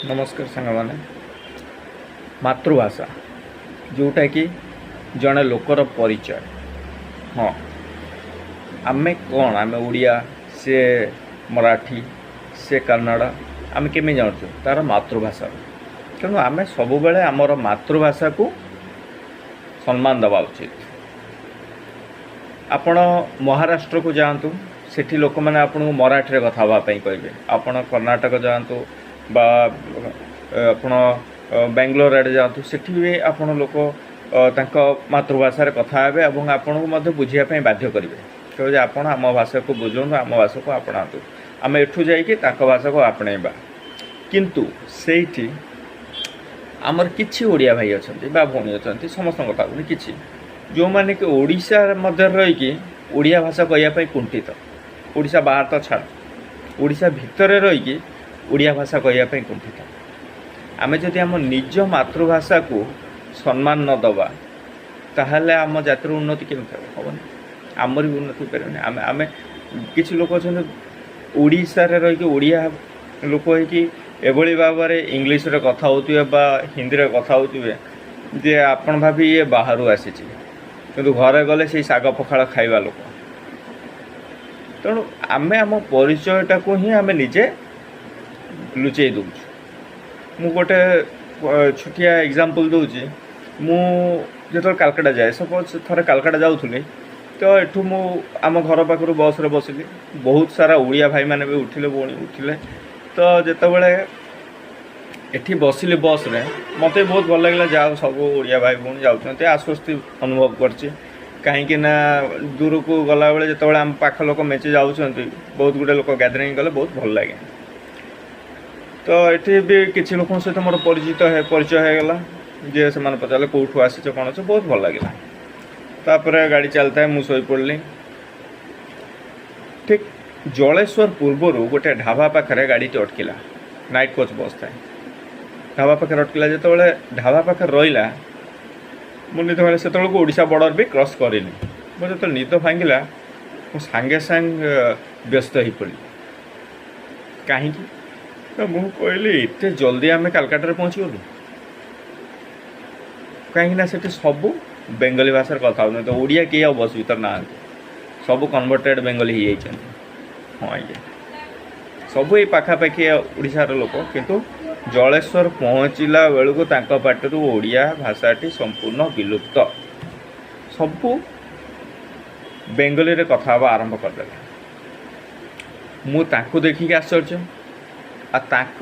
ନମସ୍କାର ସାଙ୍ଗମାନେ। ମାତୃଭାଷା ଯେଉଁଟାକି ଜଣେ ଲୋକର ପରିଚୟ। ହଁ, ଆମେ କ'ଣ, ଆମେ ଓଡ଼ିଆ, ସେ ମରାଠୀ, ସେ କନ୍ନଡ଼, ଆମେ କେମିତି ଜାଣୁଛୁ? ତା'ର ମାତୃଭାଷାରୁ। ତେଣୁ ଆମେ ସବୁବେଳେ ଆମର ମାତୃଭାଷାକୁ ସମ୍ମାନ ଦେବା ଉଚିତ। ଆପଣ ମହାରାଷ୍ଟ୍ରକୁ ଯାଆନ୍ତୁ, ସେଠି ଲୋକମାନେ ଆପଣଙ୍କୁ ମରାଠୀରେ କଥା ହେବା ପାଇଁ କହିବେ। ଆପଣ କର୍ଣ୍ଣାଟକ ଯାଆନ୍ତୁ ବା ଆପଣ ବାଙ୍ଗାଲୋର ଆଡ଼େ ଯାଆନ୍ତୁ, ସେଠି ବି ଆପଣ ଲୋକ ତାଙ୍କ ମାତୃଭାଷାରେ କଥା ହେବେ ଏବଂ ଆପଣଙ୍କୁ ମଧ୍ୟ ବୁଝିବା ପାଇଁ ବାଧ୍ୟ କରିବେ। କହିବେ ଯେ ଆପଣ ଆମ ଭାଷାକୁ ବୁଝନ୍ତୁ, ଆମ ଭାଷାକୁ ଆପଣାନ୍ତୁ। ଆମେ ଏଠୁ ଯାଇକି ତାଙ୍କ ଭାଷାକୁ ଆପଣେଇବା। କିନ୍ତୁ ସେଇଠି ଆମର କିଛି ଓଡ଼ିଆ ଭାଇ ଅଛନ୍ତି ବା ଭଉଣୀ ଅଛନ୍ତି, ସମସ୍ତଙ୍କ କଥା କହୁନି, କିଛି ଯେଉଁମାନେ କି ଓଡ଼ିଶା ମଧ୍ୟରେ ରହିକି ଓଡ଼ିଆ ଭାଷା କହିବା ପାଇଁ କୁଣ୍ଠିତ। ଓଡ଼ିଶା ବାହାର ତ ଛାଡ଼, ଓଡ଼ିଶା ଭିତରେ ରହିକି ଓଡ଼ିଆ ଭାଷା କହିବା ପାଇଁ କୁଣ୍ଠିତ। ଆମେ ଯଦି ଆମ ନିଜ ମାତୃଭାଷାକୁ ସମ୍ମାନ ନ ଦେବା, ତାହେଲେ ଆମ ଜାତିର ଉନ୍ନତି କେମିତି ହେବ? ହେବନି। ଆମର ବି ଉନ୍ନତି ହେଇପାରିବନି। ଆମେ କିଛି ଲୋକ ଅଛନ୍ତି, ଓଡ଼ିଶାରେ ରହିକି, ଓଡ଼ିଆ ଲୋକ ହେଇକି ଏଭଳି ଭାବରେ ଇଂଲିଶରେ କଥା ହେଉଥିବେ ବା ହିନ୍ଦୀରେ କଥା ହେଉଥିବେ ଯେ ଆପଣ ଭାବି ଇଏ ବାହାରୁ ଆସିଛି। କିନ୍ତୁ ଘରେ ଗଲେ ସେଇ ଶାଗ ପଖାଳ ଖାଇବା ଲୋକ। ତେଣୁ ଆମେ ଆମ ପରିଚୟଟାକୁ ହିଁ ଆମେ ନିଜେ ଲୁଚେଇ ଦେଉଛୁ। ମୁଁ ଗୋଟେ ଛୋଟିଆ ଏକ୍ଜାମ୍ପଲ୍ ଦେଉଛି। ମୁଁ ଯେତେବେଳେ କାଲକାଟା ଯାଏ, ସପୋଜ୍ ଥରେ କାଲକାଟା ଯାଉଥିଲି, ତ ଏଠୁ ମୁଁ ଆମ ଘର ପାଖରୁ ବସ୍ରେ ବସିଲି। ବହୁତ ସାରା ଓଡ଼ିଆ ଭାଇମାନେ ବି ଉଠିଲେ, ଭଉଣୀ ଉଠିଲେ। ତ ଯେତେବେଳେ ଏଠି ବସିଲି ବସ୍ରେ, ମୋତେ ବହୁତ ଭଲ ଲାଗିଲା, ଯାହା ହଉ ସବୁ ଓଡ଼ିଆ ଭାଇ ଭଉଣୀ ଯାଉଛନ୍ତି, ଆଶ୍ୱସ୍ତି ଅନୁଭବ କରିଛି। କାହିଁକି ନା ଦୂରକୁ ଗଲାବେଳେ ଯେତେବେଳେ ଆମ ପାଖ ଲୋକ ମେଞ୍ଚେ ଯାଉଛନ୍ତି, ବହୁତ ଗୁଡ଼ିଏ ଲୋକ ଗ୍ୟାଦରିଂ କଲେ ବହୁତ ଭଲ ଲାଗେ। ତ ଏଠି ବି କିଛି ଲୋକଙ୍କ ସହିତ ମୋର ପରିଚୟ ହେଇଗଲା ଯେ ସେମାନେ ପଚାରିଲେ କେଉଁଠୁ ଆସିଛ, କ'ଣ ଅଛ, ବହୁତ ଭଲ ଲାଗିଲା। ତାପରେ ଗାଡ଼ି ଚାଲିଥାଏ, ମୁଁ ଶୋଇପଡ଼ିଲି। ଠିକ୍ ଜଳେଶ୍ୱର ପୂର୍ବରୁ ଗୋଟେ ଢାବା ପାଖରେ ଗାଡ଼ିଟି ଅଟକିଲା। ନାଇଟ୍ କୋଚ୍ ବସ୍ ଥାଏ। ଢାବା ପାଖରେ ଅଟକିଲା। ଯେତେବେଳେ ଢାବା ପାଖରେ ରହିଲା, ମୁଁ ନିଦ ଭାଙ୍ଗିଲା। ସେତେବେଳକୁ ଓଡ଼ିଶା ବର୍ଡ଼ର ବି କ୍ରସ୍ କରିନି। ମୁଁ ଯେତେବେଳେ ନିଦ ଭାଙ୍ଗିଲା, ମୁଁ ସାଙ୍ଗେ ସାଙ୍ଗେ ବ୍ୟସ୍ତ ହେଇପଡ଼ିଲି। କାହିଁକି ନା ମୁଁ କହିଲି, ଏତେ ଜଲ୍ଦି ଆମେ କାଲକାଟାରେ ପହଞ୍ଚିଗଲୁ? କାହିଁକି ନା ସେଠି ସବୁ ବେଙ୍ଗଲୀ ଭାଷାରେ କଥା ହେଉଛନ୍ତି। ଓଡ଼ିଆ କେହି ଆଉ ବସ୍ ଭିତରେ ନାହାନ୍ତି। ସବୁ କନଭର୍ଟେଡ଼ ବେଙ୍ଗଲୀ ହେଇଯାଇଛନ୍ତି। ହଁ ଆଜ୍ଞା, ସବୁ ଏଇ ପାଖାପାଖି ଓଡ଼ିଶାର ଲୋକ, କିନ୍ତୁ ଜଳେଶ୍ୱର ପହଞ୍ଚିଲା ବେଳକୁ ତାଙ୍କ ପାଟିରୁ ଓଡ଼ିଆ ଭାଷାଟି ସମ୍ପୂର୍ଣ୍ଣ ବିଲୁପ୍ତ। ସବୁ ବେଙ୍ଗଲୀରେ କଥା ହେବା ଆରମ୍ଭ କରିଦେଲେ। ମୁଁ ତାଙ୍କୁ ଦେଖିକି ଆଶ୍ଚର୍ଯ୍ୟ ଆଉ ତାଙ୍କ